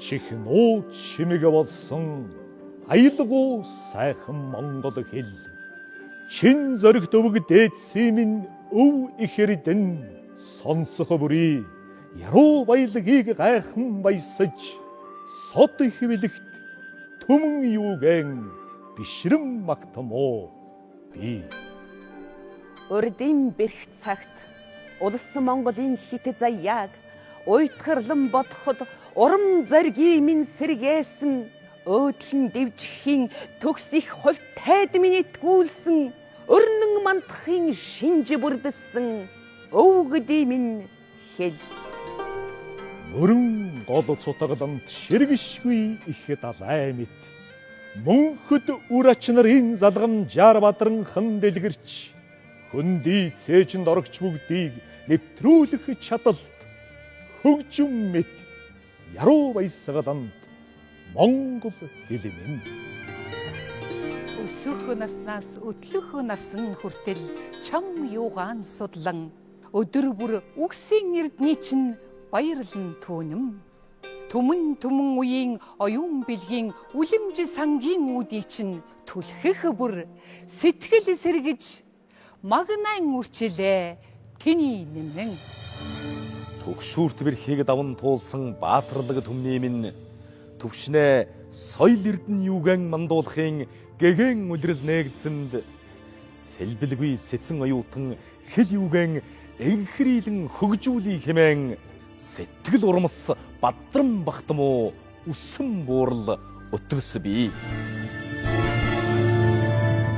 Чих нууц шимэг болсон аялгау сайхан монгол хэл. Чин зоригт өвөг дээдсийн минь өв их эрдэн сонсох бүрий яруу баялагийг гайхан баясаж сод их бэлэгт түмэн юугэн бишрэм магтам уу би. Урдын бэрх цагт улс Монголын хит заяаг уйтгарлан бодоход урам зоригийн минь сэргээсэн, өөдлөн дэвжихийн төгс их хувь тайд минь итгүүлсэн, өрнөн мандахын шинж бүрдэлсэн өвгөдий минь хэл. Мөрөн гол цутгаланд ширгэшгүй их далай мэт мөнхөд үр ач нарын залгамжаар бадранхан дэлгэрч хөндий цээжинд орогч бүгдийг нэвтрүүлэх чадалт хөгжим мэт яруу баясгаланд монгол хэл минь. Өсөх наснаас өтлөх насан хүртэл чам юугаан судлан өдөр бүр үгсийн эрдний чинь баярлан түүнэм. Түмэн түмэн үеийн оюун бэлгийн үлэмж сангийн үүдий чинь түлхэх бүр сэтгэл сэргэж магнайн үрчилээ тэний нэмэн. Төгшүүрт бэрхийг даван туулсан баатарлаг түмний минь төвшнээ соёл эрдэнэ юуган мандуулахын гэгээн үлрэл нээгдсэнд сэлбэлгүй сэцэн оюутан хэл юуган энхрийлэн хөгжүүлий хэмээн сэтгэл урмас бадран бахтам уу үсэн буурал өтгөс бий.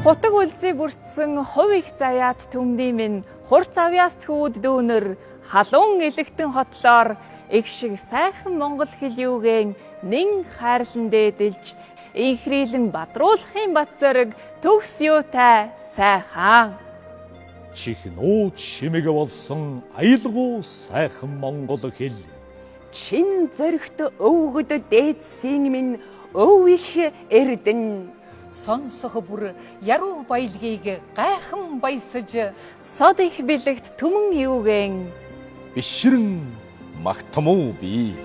Хутаг үлзий бүрдсэн хувь их заяат түмний минь хурц авьяас тхүүд дүүнер халуун элэгтэн хотлоор их шиг сайхан монгол хэл юугэн нэн хайрлан дээдэлж инхрийлэн бадруулахын бат зориг төгс юутай сайхан. Чих нууц шимэг болсон аялгау сайхан монгол хэл. Чин зоригт өвгөд дээдсийн минь өв их эрдэн. Сонсох бүр яруу баялагийг гайхан баясаж сод их бэлэгт түмэн юугэн бишрэн магтам уу би.